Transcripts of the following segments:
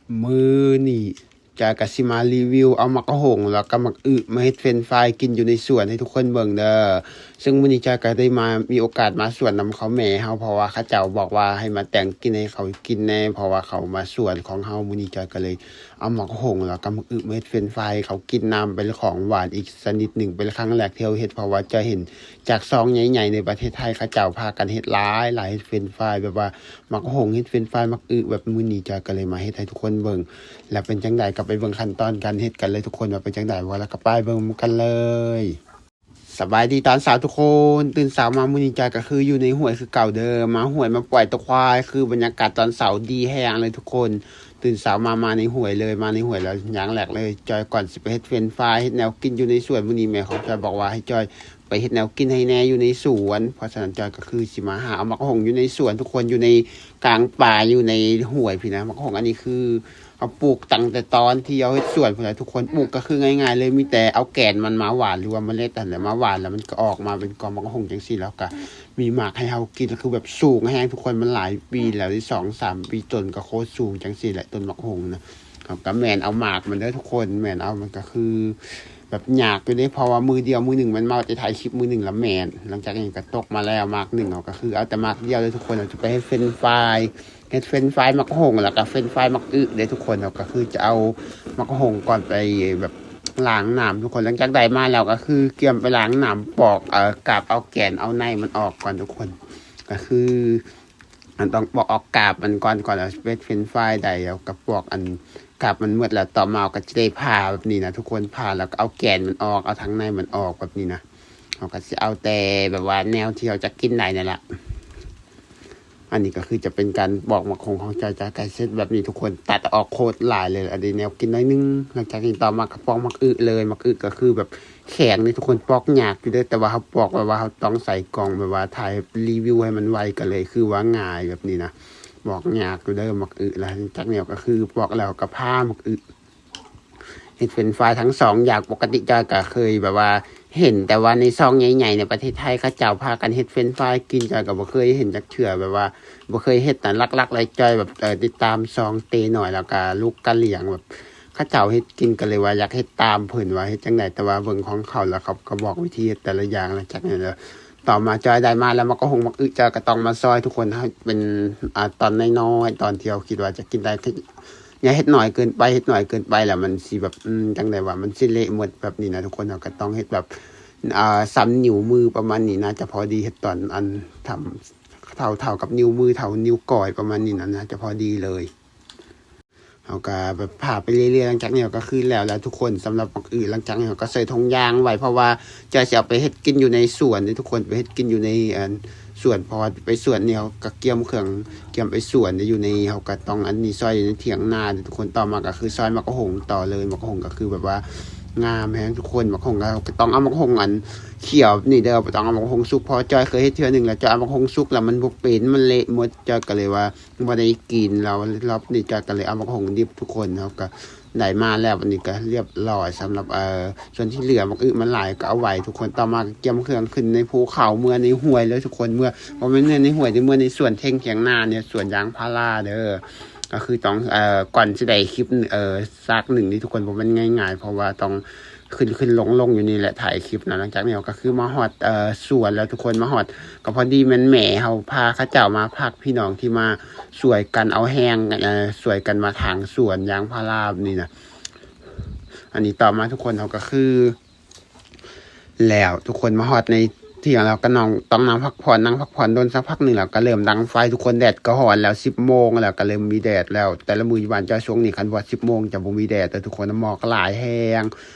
ມື້ນີ້ຈອຍກໍຊິມາຣີວິວເອົາໝາກຫຸ່ງ ແລ້ວກໍໝາກອຶມາເຮັດເຟຣນຟາຍກິນຢູ່ໃນສວນໃຫ້ທຸກຄົນເບິ່ງເດີ. ເຊິ່ງມື້ນີ້ຈອຍກໍໄດ້ມາ ມີໂອກາດມາສວນນຳເຂົາແມ່ເຮົາ ເພາະວ່າເຂົາເຈົ້າບອກວ່າໃຫ້ມາແຕ່ງກິນໃຫ້ເຂົາກິນແດ່ ເພາະວ່າເຂົາມາສວນຂອງເຮົາ. ມື້ນີ້ຈອຍກໍເລີຍເອົາໝາກຫຸ່ງ ແລ້ວກໍໝາກອຶມາເຮັດເຟຣນຟາຍໃຫ້ເຂົາກິນນຳ ເປັນຂອງຫວານອີກຊະນິດໜຶ່ງ ເປັນຄັ້ງແລກທີ່ເຮົາເຮັດ ເພາະວ່າຈອຍເຫັນຈາກຊ່ອງໃຫຍ່ໆໃນປະເທດໄທ ເຂົາເຈົ້າພາກັນເຮັດຫຼາຍໆ ເຮັດເຟຣນຟາຍແບບວ່າ ໝາກຫຸ່ງ ເຮັດເຟຣນຟາຍ ໝາກອຶ ແບບມື້ນີ້ຈອຍກໍເລີຍມາເຮັດໃຫ້ທຸກຄົນເບິ່ງ ແລ້ວເປັນຈັ່ງໃດກໍໄປເບິ່ງຂັ້ນຕອນການເຮັດກັນເລີຍທຸກຄົນ ວ່າເປັນຈັ່ງໃດ ວ່າແລ້ວກໍໄປເບິ່ງນຳກັນເລີຍ. ສະບາຍດີຕອນເຊົ້າທຸກຄົນ, ຕື່ນເຊົ້າມາມື້ນີ້ຈອຍກໍຄືຢູ່ໃນຫ້ວຍຄືເກົ່າເດີ, ມາຫ້ວຍມາປ່ອຍຕົວຄວາຍ ຄືບັນຍາກາດຕອນເຊົ້າດີແຮງເລີຍທຸກຄົນ. ຕື່ນເຊົ້າມາ ມາໃນຫ້ວຍເລີຍ, ມາໃນຫ້ວຍແລ້ວຢ່າງແລກເລີຍ ຈອຍກ່ອນຊິໄປເຮັດເຟຣນຟາຍ ເຮັດແນວກິນຢູ່ໃນສວນ. ມື້ນີ້ແມ່ຂອງຈອຍບອກວ່າໃຫ້ຈອຍ ໄປເຮັດແນວກິນໃຫ້ແດ່ຢູ່ໃນສວນ. ເພາະສະນັ້ນຈອຍກໍຄືຊິມາຫາເອົາໝາກຫຸ່ງຢູ່ໃນສວນທຸກຄົນ, ຢູ່ໃນກາງປ່າ ຢູ່ໃນຫ້ວຍພີ້ນະ. ໝາກຫຸ່ງອັນນີ້ຄືເຮົາປູກຕັ້ງແຕ່ຕອນທີ່ເຮົາເຮັດສວນພຸ້ນແຫຼະທຸກຄົນ. ປູກກໍຄືງ່າຍໆເລີຍ, ມີແຕ່ເອົາແກ່ນມັນມາຫວ່ານ ຫຼືວ່າເມລັດຫັ້ນແຫຼະມາຫວ່ານ ແລ້ວມັນກໍອອກມາເປັນກອງໝາກຫຸ່ງຈັ່ງຊີ້ ແລ້ວກໍມີໝາກໃຫ້ເຮົາກິນ ຄືແບບສູງແຮງທຸກຄົນ. ມັນຫຼາຍປີແລ້ວເດ້ ສອງສາມປີ ຕົ້ນກໍໂຄດສູງຈັ່ງຊີ້ແຫຼະ ຕົ້ນໝາກຫຸ່ງນະ. ເຮົາກໍແມ່ນເອົາໝາກມັນເດີທຸກຄົນ, ແມ່ນເອົາ ມັນກໍຄື ແບບຍາກຢູ່ເດ້ ເພາະວ່າມື້ດຽວມື້ໜຶ່ງ ແມ່ນເມົາແຕ່ຖ່າຍຄລິບມື້ໜຶ່ງລະແມ່ນ. ຫຼັງຈາກນີ້ກໍຕົກມາແລ້ວໝາກໜຶ່ງ ເຮົາກໍຄືເອົາແຕ່ໝາກດຽວເລີຍທຸກຄົນ. ເຮົາຈະໄປເຮັດເຟຣນຟາຍ ເຮັດເຟຣນຟາຍໝາກຫຸ່ງ ແລ້ວກໍເຟຣນຟາຍໝາກອຶເດ້ທຸກຄົນ. ເຮົາກໍຄືຈະເອົາໝາກຫຸ່ງກ່ອນໄປແບບລ້າງນ້ຳທຸກຄົນ. ຫຼັງຈາກໄດ້ມາແລ້ວກໍຄືກຽມໄປລ້າງນ້ຳ ປອກ ເອີ ກາບເອົາແກ່ນເອົາໃນມັນອອກກ່ອນທຸກຄົນ. ກໍຄື ອັນຕ້ອງປອກອອກກາບມັນກ່ອນ ກ່ອນເອົາເຮັດເຟຣນຟາຍໄດ້. ເຮົາກໍປອກອັນກາບມັນໝົດແລ້ວ ຕໍ່ມາເຮົາກໍຈະໄດ້ຜ່າແບບນີ້ນະທຸກຄົນ. ຜ່າແລ້ວກໍເອົາແກ່ນມັນອອກ ເອົາທາງໃນມັນອອກແບບນີ້ນະ. ເຮົາກໍຊິເອົາແຕ່ແບບວ່າແນວທີ່ເຮົາຈະກິນໄດ້ນັ້ນລະ. ອັນນີ້ກໍຄືຈະເປັນການປອກໝາກຫຸ່ງຂອງຈອຍ. ຈອຍກໍເຮັດແບບນີ້ທຸກຄົນ, ຕັດອອກໂຄດຫຼາຍເລີຍ. ອັນນີ້ແນວກິນໜ້ອຍໜຶ່ງ. ຫຼັງຈາກນີ້ຕໍ່ມາກໍປອກໝາກອຶເລີຍ. ໝາກອຶກໍຄືແບບ ແຂງນີ້ທຸກຄົນ ປອກຍາກຢູ່ເດີ ແຕ່ວ່າເຮົາປອກແບບວ່າເຮົາຕ້ອງໃສ່ກ່ອງ ແບບວ່າຖ່າຍຣີວິວໃຫ້ມັນໄວ ກໍເລີຍຄືວ່າງ່າຍແບບນີ້ນະ. ປອກຍາກຢູ່ເດີໝາກອຶ. ແລ້ວຈາກແນວກໍຄືປອກແລ້ວກໍຜ່າໝາກອຶ ເຮັດເຟຣນຟາຍທັງສອງຢ່າງ. ປົກກະຕິຈອຍກໍເຄີຍແບບວ່າເຫັນແຕ່ວ່າໃນຊ່ອງໃຫຍ່ໆໃນປະເທດໄທ ເຂົາເຈົ້າພາກັນເຮັດເຟຣນຟາຍກິນ. ຈອຍກໍບໍ່ເຄີຍເຫັນຈັກເທື່ອ ແບບວ່າບໍ່ເຄີຍເຮັດນະ. ຫຼັກໆແລ້ວຈອຍແບບ ເອີ ຕິດຕາມຊ່ອງເຕນ້ອຍ ແລ້ວກໍລູກກະຫຼຽງ ແບບ ເຂົາເຈົ້າເຮັດກິນ ກໍເລີຍວ່າຢາກເຮັດຕາມເພິ່ນວ່າເຮັດຈັ່ງໃດ. ແຕ່ວ່າເບິ່ງຂອງເຂົາແລ້ວ ເຂົາກໍບອກວິທີເຮັດແຕ່ລະຢ່າງ. ຫຼັງຈາກນັ້ນແລ້ວ ຕໍ່ມາຈອຍໄດ້ມາແລ້ວ ໝາກຫຸ່ງໝາກອຶ ຈອຍກໍຕ້ອງມາຊອຍທຸກຄົນ ໃຫ້ເປັນ ອາ ຕອນນ້ອຍໆ ຕອນທີ່ເຮົາຄິດວ່າຈະກິນໄດ້. ຢ່າເຮັດໜ້ອຍເກີນໄປ, ເຮັດໜ້ອຍເກີນໄປແລ້ວມັນຊິແບບ ອືມ ຈັ່ງໃດວະ ມັນຊິເລະໝົດແບບນີ້ນະທຸກຄົນ. ເຮົາກໍຕ້ອງເຮັດແບບ ອາ ສ່ຳນິ້ວມືປະມານນີ້ ໜ້າຈະພໍດີ. ເຮັດຕອນອັນທຳ ເທົ່າ ເທົ່າກັບນິ້ວມື ເທົ່ານິ້ວກ້ອຍປະມານນີ້ນະ ໜ້າຈະພໍດີເລີຍ. ເຮົາກໍແບບຜ່າໄປເລື້ອຍໆ. ຫຼັງຈາກນີ້ເຮົາກໍຄືແລ້ວແຫຼະທຸກຄົນ ສຳລັບໝາກອຶ. ຫຼັງຈາກນີ້ເຮົາກໍໃສ່ຖົງຢາງໄວ້ ເພາະວ່າຈອຍຊິເອົາໄປເຮັດກິນຢູ່ໃນສວນເດ້ທຸກຄົນ, ໄປເຮັດກິນຢູ່ໃນ ອັນ ສວນ. ເພາະວ່າໄປສວນນີ້ເຮົາກໍກຽມເຄື່ອງ ກຽມໄປສວນເດ້. ຢູ່ໃນ ເຮົາກໍຕ້ອງອັນນີ້ ຊອຍຢູ່ໃນຖຽງນາເດ້ທຸກຄົນ. ຕໍ່ມາກໍຄືຊອຍໝາກຫຸ່ງຕໍ່ເລີຍ. ໝາກຫຸ່ງກໍຄືແບບວ່າງາມແຮງທຸກຄົນ. ໝາກຫຸ່ງກໍຕ້ອງເອົາໝາກຫຸ່ງອັນຂຽວນີ້ເດີ, ບໍ່ຕ້ອງເອົາໝາກຫຸ່ງສຸກ ເພາະວ່າຈອຍເຄີຍເຮັດເທື່ອໜຶ່ງແລ້ວ ຈອຍເອົາໝາກຫຸ່ງສຸກແລ້ວມັນບໍ່ເປັນ ມັນເລະໝົດ. ຈອຍກໍເລີຍວ່າ ບໍ່ໄດ້ກິນແລ້ວ ລອບນີ້ຈອຍກໍເລີຍເອົາໝາກຫຸ່ງດິບທຸກຄົນ. ເຮົາກໍໄດ້ມາແລ້ວ ອັນນີ້ກໍຮຽບຮ້ອຍສຳລັບ ເອີ ສ່ວນທີ່ເຫຼືອໝາກອຶມັນຫຼາຍກໍເອົາໄວ້ທຸກຄົນ. ຕໍ່ມາກໍກຽມເຄື່ອງຂຶ້ນໃນພູເຂົາ ເມືອໃນຫ້ວຍເລີຍທຸກຄົນ. ເມືອ ບໍ່ແມ່ນເມືອໃນຫ້ວຍເດ້ ເມືອໃນສວນເທິງຖຽງນານີ້ ສວນຢາງພາລາເດີ. ກໍຄືຕ້ອງ ເອີ ກ່ອນຊິໄດ້ຄລິບ ເອີ ສາກໜຶ່ງນີ້ທຸກຄົນ ບໍ່ແມ່ນງ່າຍໆ ເພາະວ່າຕ້ອງ ຂຶ້ນຂຶ້ນລົງລົງຢູ່ນີ້ແຫຼະ ຖ່າຍຄລິບນະ. ຫຼັງຈາກນີ້ເຮົາກໍຄືມາຮອດ ເອີ ສວນແລ້ວທຸກຄົນ. ມາຮອດກໍພໍດີແມ່ນແມ່ເຮົາພາເຂົາເຈົ້າມາພັກ ພີ່ນ້ອງທີ່ມາຊ່ວຍກັນເອົາແຮງ ເອີ ຊ່ວຍກັນມາຖາງສວນຢາງພາລາແບບນີ້ນະ. ອັນນີ້ຕໍ່ມາທຸກຄົນ ເຮົາກໍຄື ແລ້ວທຸກຄົນມາຮອດໃນ ທ່ຽງແລ້ວກໍນ້ອງຕ້ອງນັ່ງພັກຜ່ອນ ນັ່ງພັກຜ່ອນດົນສັກພັກໜຶ່ງ ແລ້ວກໍເລີ່ມດັງໄຟທຸກຄົນ. ແດດກໍຮ້ອນແລ້ວ ສິບໂມງແລ້ວ ກໍເລີ່ມມີແດດແລ້ວ. ແຕ່ລະມື້ຢູ່ບ້ານເຈົ້າຊ່ວງນີ້ ຄັນບໍ່ສິບໂມງຈະບໍ່ມີແດດເດີທຸກຄົນ, ໝອກຫຼາຍແຮງ.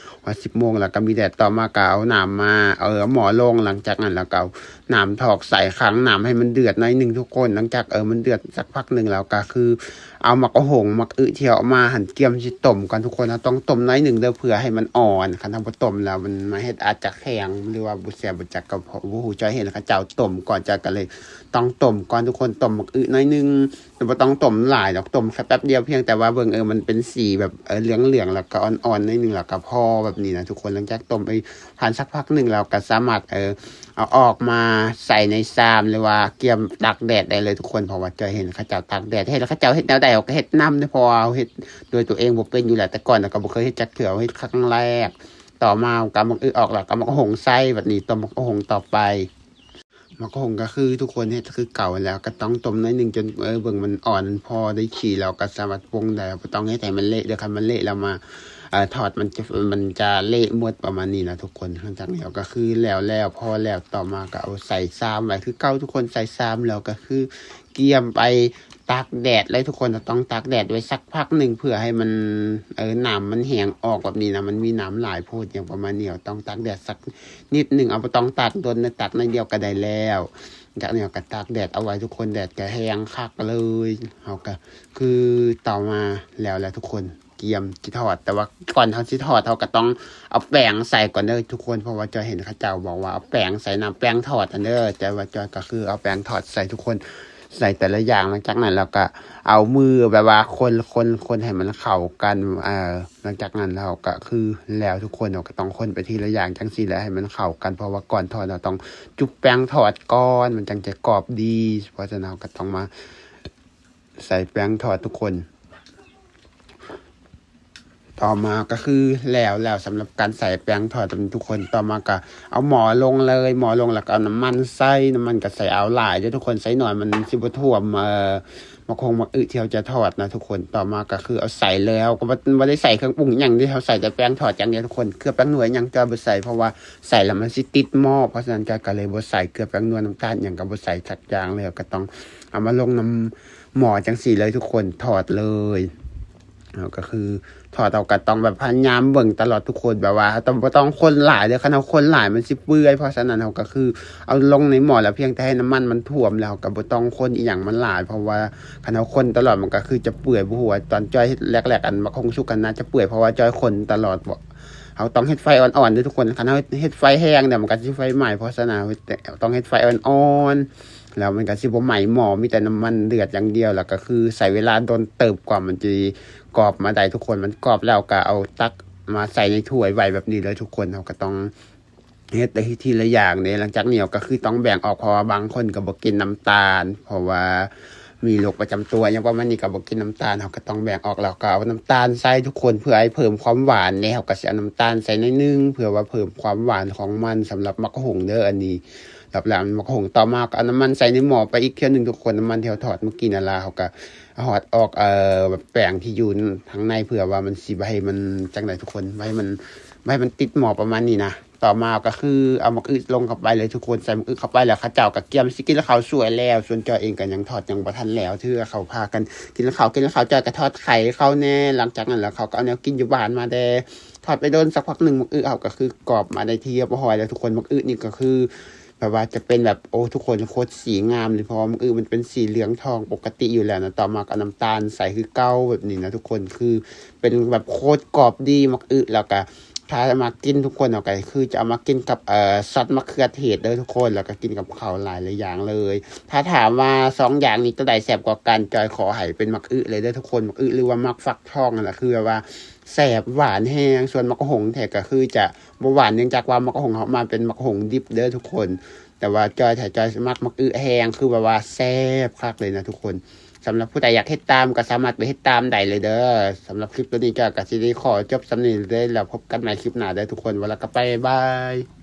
ວ່າສິບໂມງແລ້ວກໍມີແດດ. ຕໍ່ມາກໍເອົານ້ຳມາ ເອົາໝໍ້ລົງ. ຫຼັງຈາກນັ້ນແລ້ວກໍເອົານ້ຳຖອກໃສ່ ຂັງນ້ຳໃຫ້ມັນເດືອດໜ້ອຍໜຶ່ງທຸກຄົນ. ຫຼັງຈາກ ເອີ ມັນເດືອດສັກພັກໜຶ່ງແລ້ວ ກໍຄື ເອົາໝາກຫຸ່ງ ໝາກອຶທີ່ເຮົາເອົາມາຫັ້ນ ກຽມຊິຕົ້ມກ່ອນທຸກຄົນ. ເຮົາຕ້ອງຕົ້ມໜ້ອຍໜຶ່ງເດີ ເພື່ອໃຫ້ມັນອ່ອນ. ຄັນເຮົາບໍ່ຕົ້ມແລ້ວ ມັນມາເຮັດອາດຈະແຂງ ຫຼືວ່າບໍ່ແຊບບໍ່ຈັກ ກໍບໍ່ຮູ້. ຈອຍເຫັນເຂົາເຈົ້າຕົ້ມກ່ອນ ຈອຍກໍເລີຍຕ້ອງຕົ້ມກ່ອນທຸກຄົນ. ຕົ້ມໝາກອຶໜ້ອຍໜຶ່ງ ບໍ່ຕ້ອງຕົ້ມຫຼາຍດອກ ຕົ້ມແຄ່ແປັບດຽວ ພຽງແຕ່ວ່າເບິ່ງ ເອີ ມັນເປັນສີແບບ ເອີ ເຫຼືອງໆ ແລ້ວກໍອ່ອນໆ ໜ້ອຍໜຶ່ງ ແລ້ວກໍພໍແບບນີ້ນະທຸກຄົນ. ຫຼັງຈາກຕົ້ມໄປຜ່ານສັກພັກໜຶ່ງ ແລ້ວກໍສາມາດ ເອີ ເອົາອອກມາໃສ່ໃນຊາມ ຫຼືວ່າກຽມຕາກແດດໄດ້ເລີຍທຸກຄົນ. ເພາະວ່າຈອຍເຫັນເຂົາເຈົ້າຕາກແດດ ເຫັນເຂົາເຈົ້າເຮັດແນວໃດ ເຮົາກໍເຮັດນຳເດ້ ເພາະວ່າເຮົາເຮັດດ້ວຍຕົວເອງບໍ່ເປັນຢູ່ແລ້ວ. ແຕ່ກ່ອນເຮົາກໍບໍ່ເຄີຍເຮັດຈັກເທື່ອ ເຮັດຄັ້ງແລກ. ຕໍ່ມາກໍເອົາໝາກອຶອອກ ແລ້ວກໍເອົາໝາກຫົງໃສ່ ບັດນີ້ຕົ້ມໝາກຫົງຕໍ່ໄປ. ໝາກຫົງກໍຄືທຸກຄົນເຮັດຄືເກົ່າແລ້ວ ກໍຕ້ອງຕົ້ມໜ້ອຍໜຶ່ງ ຈົນ ເອີ ເບິ່ງມັນອ່ອນພໍໄດ້ທີ່ ແລ້ວກໍສາມາດປົງໄດ້. ບໍ່ຕ້ອງເຮັດໃຫ້ມັນເລະເດີ ຄັນມັນເລະແລ້ວມາ ເອີ ທອດມັນຈະ ມັນຈະເລະໝົດ ປະມານນີ້ນະທຸກຄົນ. ຫຼັງຈາກນີ້ກໍຄືແລ້ວແລ້ວ ພໍແລ້ວ ຕໍ່ມາກໍເອົາໃສ່ຊາມໄວ້ຄືເກົ່າທຸກຄົນ. ໃສ່ຊາມແລ້ວກໍຄືກຽມໄປຕາກແດດເລີຍທຸກຄົນ. ຕ້ອງຕາກແດດໄວ້ສັກພັກໜຶ່ງ ເພື່ອໃຫ້ມັນ ເອີ ນ້ຳມັນແຫ້ງອອກແບບນີ້ນະ ມັນມີນ້ຳຫຼາຍໂພດ ຫຍັງປະມານນີ້. ຕ້ອງຕາກແດດສັກນິດໜຶ່ງ ເອົາ ບໍ່ຕ້ອງຕາກດົນນະ ຕາກໜ້ອຍດຽວກໍໄດ້ແລ້ວ. ຈາກນັ້ນກໍຕາກແດດເອົາໄວ້ທຸກຄົນ ແດດກໍແຮງຄັກເລີຍ. ເຮົາກໍຄືຕໍ່ມາແລ້ວແຫຼະທຸກຄົນ ກຽມຊິທອດ. ແຕ່ວ່າກ່ອນເຮົາຊິທອດ ເຮົາກໍຕ້ອງເອົາແປ້ງໃສ່ກ່ອນເດີທຸກຄົນ ເພາະວ່າຈອຍເຫັນເຂົາເຈົ້າບອກວ່າເອົາແປ້ງໃສ່ນ້ຳແປ້ງທອດຫັ້ນເດີ. ແຕ່ວ່າຈອຍກໍຄືເອົາແປ້ງທອດໃສ່ທຸກຄົນ ໃສ່ແຕ່ລະຢ່າງ. ຫຼັງຈາກນັ້ນເຮົາກໍເອົາມືແບບວ່າຄົນໆໆໃຫ້ມັນເຂົ້າກັນ ເອີ ຫຼັງຈາກນັ້ນເຮົາກໍຄືແລ້ວທຸກຄົນ. ເຮົາກໍຕ້ອງຄົນໄປທີລະຢ່າງຈັ່ງຊີ້ແຫຼະ ໃຫ້ມັນເຂົ້າກັນ ເພາະວ່າກ່ອນທອດເຮົາຕ້ອງຈຸບແປ້ງທອດກ່ອນ ມັນຈັ່ງຈະກອບດີ. ເພາະສະນັ້ນເຮົາກໍຕ້ອງມາໃສ່ແປ້ງທອດທຸກຄົນ. ຕໍ່ມາກໍຄືແລ້ວແລ້ວ ສຳລັບການໃສ່ແປ້ງທອດທຸກຄົນ. ຕໍ່ມາກໍເອົາໝໍ້ລົງເລີຍ ໝໍ້ລົງແລ້ວກໍເອົານ້ຳມັນໃສ່. ນ້ຳມັນກໍໃສ່ເອົາຫຼາຍເດີທຸກຄົນ ໃສ່ໜ້ອຍມັນຊິບໍ່ຖ້ວມ ເອີ ໝາກຫົງໝາກອຶທີ່ເຮົາຈະທອດນະທຸກຄົນ. ຕໍ່ມາກໍຄືເອົາໃສ່ເລີຍ ເຮົາກໍບໍ່ ບໍ່ໄດ້ໃສ່ເຄື່ອງປຸງຫຍັງເດ້ ເຮົາໃສ່ແຕ່ແປ້ງທອດຢ່າງດຽວທຸກຄົນ. ເກືອແປ້ງນົວຫຍັງຈອຍບໍ່ໃສ່ ເພາະວ່າໃສ່ແລ້ວມັນຊິຕິດໝໍ້ ເພາະສະນັ້ນຈອຍກໍເລີຍບໍ່ໃສ່ເກືອແປ້ງນົວ ນ້ຳຕານຫຍັງກໍບໍ່ໃສ່ຈັກຢ່າງເລີຍ. ກໍຕ້ອງເອົາມາລົງນຳໝໍ້ຈັ່ງຊີ້ເລີຍທຸກຄົນ ທອດເລີຍ. ເຮົາກໍຄືທອດ ເຮົາກໍຕ້ອງແບບພະຍາຍາມເບິ່ງຕະຫຼອດທຸກຄົນ ແບບວ່າເຮົາຕ້ອງ ບໍ່ຕ້ອງຄົນຫຼາຍເດີ ຄັນເຮົາຄົນຫຼາຍມັນຊິເປື່ອຍ. ເພາະສະນັ້ນເຮົາກໍຄືເອົາລົງໃນໝໍ້ແລ້ວ ພຽງແຕ່ໃຫ້ນ້ຳມັນມັນຖ້ວມ ແລ້ວເຮົາກໍບໍ່ຕ້ອງຄົນອີ່ຫຍັງມັນຫຼາຍ ເພາະວ່າຄັນເຮົາຄົນຕະຫຼອດມັນກໍຄືຈະເປື່ອຍ. ບໍ່ຮູ້ວ່າຕອນຈອຍເຮັດແລກໆ ອັນໝາກຫົງສຸກຫັ້ນໜ້າຈະເປື່ອຍ ເພາະວ່າຈອຍຄົນຕະຫຼອດບໍ. ເຮົາຕ້ອງເຮັດໄຟອ່ອນໆເດີທຸກຄົນ ຄັນເຮົາເຮັດໄຟແຮງແລ້ວມັນກໍຊິໄຟໄໝ້. ເພາະສະນັ້ນເຮົາຕ້ອງເຮັດໄຟອ່ອນໆ ແລ້ວມັນກໍຊິບໍ່ໄໝ້ໝໍ້ ມີແຕ່ນ້ຳມັນເດືອດຢ່າງດຽວ ແລ້ວກໍຄືໃຊ້ເວລາດົນເຕີບກວ່າມັນຈະກອບມາໄດ້ທຸກຄົນ. ມັນກອບແລ້ວກໍເອົາຕັກມາໃສ່ໃນຖ້ວຍໄວ້ແບບນີ້ເລີຍທຸກຄົນ. ເຮົາກໍຕ້ອງເຮັດໄດ້ທີລະຢ່າງເດ້. ຫຼັງຈາກນີ້ເຮົາກໍຄືຕ້ອງແບ່ງອອກ ເພາະວ່າບາງຄົນກໍບໍ່ກິນນ້ຳຕານ ເພາະວ່າມີໂລກປະຈຳຕົວຫຍັງປະມານນີ້ ກໍບໍ່ກິນນ້ຳຕານ. ເຮົາກໍຕ້ອງແບ່ງອອກ ແລ້ວກໍເອົານ້ຳຕານໃສ່ທຸກຄົນ ເພື່ອໃຫ້ເພີ່ມຄວາມຫວານເດ້. ເຮົາກໍຊິເອົານ້ຳຕານໃສ່ໜ້ອຍໜຶ່ງ ເພື່ອວ່າເພີ່ມຄວາມຫວານຂອງມັນ ສຳລັບໝາກຫົງເດີ ອັນນີ້ ລອບແລ້ວໝາກຫົງ. ຕໍ່ມາກໍເອົານ້ຳມັນໃສ່ໃນໝໍ້ໄປອີກເທື່ອໜຶ່ງທຸກຄົນ. ນ້ຳມັນທີ່ເຮົາທອດມື້ກີ້ນັ້ນລະ ເຮົາກໍຫອດອອກ ເອີ ແບບແປ້ງທີ່ຢູ່ທາງໃນ ເພື່ອວ່າມັນຊິບໍ່ໃຫ້ມັນຈັ່ງໃດທຸກຄົນ ບໍ່ໃຫ້ມັນ ບໍ່ໃຫ້ມັນຕິດໝໍ້ປະມານນີ້ນະ. ຕໍ່ມາກໍຄືເອົາໝາກອຶລົງເຂົ້າໄປເລີຍທຸກຄົນ. ໃສ່ໝາກອຶເຂົ້າໄປແລ້ວ ເຂົາເຈົ້າກໍກຽມຊິກິນເຂົ້າສວຍແລ້ວ. ສ່ວນຈອຍເອງກໍຍັງທອດຍັງບໍ່ທັນແລ້ວເທື່ອ. ເຂົາພາກັນກິນເຂົ້າ ກິນເຂົ້າ ຈອຍກໍທອດໄຂ່ເຂົາແດ່. ຫຼັງຈາກນັ້ນແລ້ວ ເຂົາກໍເອົາແນວກິນຢູ່ບ້ານມາແດ່. ທອດໄປດົນສັກພັກໜຶ່ງ ໝາກອຶເຮົາກໍຄືກອບມາໄດ້ທີ່ຮຽບຮ້ອຍແລ້ວທຸກຄົນ. ໝາກອຶນີ້ກໍຄື ແບບວ່າຈະເປັນແບບ ໂອ້ ທຸກຄົນ ໂຄດສີງາມເລີຍ ເພາະວ່າໝາກອຶມັນເປັນສີເຫຼືອງທອງປົກກະຕິຢູ່ແລ້ວນະ. ຕໍ່ມາກໍເອົານ້ຳຕານໃສ່ຄືເກົ່າແບບນີ້ນະທຸກຄົນ. ຄືເປັນແບບໂຄດກອບດີໝາກອຶ. ແລ້ວກໍຖ້າມັກກິນທຸກຄົນ ເຮົາກໍຄືຈະເອົາມາກິນກັບ ເອີ ຊອດມະເຂືອເທດເດີທຸກຄົນ. ແລ້ວກໍກິນກັບເຂົ້າຫຼາຍໆຢ່າງເລີຍ. ຖ້າຖາມວ່າສອງຢ່າງນີ້ຕົວໃດແຊບກວ່າກັນ ຈອຍຂໍໃຫ້ເປັນໝາກອຶເລີຍເດີທຸກຄົນ. ໝາກອຶ ຫຼືວ່າໝາກຟັກທອງຫັ້ນລະ ຄືແບບວ່າ ແຊບຫວານແຮງ. ສ່ວນໝາກຫົງແທ້ກໍຄືຈະບໍ່ຫວານ ເນື່ອງຈາກວ່າໝາກຫົງເຮົາມາເປັນໝາກຫົງດິບເດີທຸກຄົນ. ແຕ່ວ່າຈອຍ ຖ້າຈອຍມັກໝາກອຶແຮງ ຄືແບບວ່າແຊບຄັກເລີຍນະທຸກຄົນ. ສຳລັບຜູ້ໃດຢາກເຮັດຕາມກໍສາມາດໄປເຮັດຕາມໄດ້ເລີຍເດີ. ສຳລັບຄລິບໂຕນີ້ຈອຍກໍຊິໄດ້ຂໍຈົບສ່ຳນີ້ເລີຍ ແລ້ວພົບກັນໃໝ່ຄລິບໜ້າເດີທຸກຄົນ. ວ່າແລ້ວກໍໄປ ບາຍ.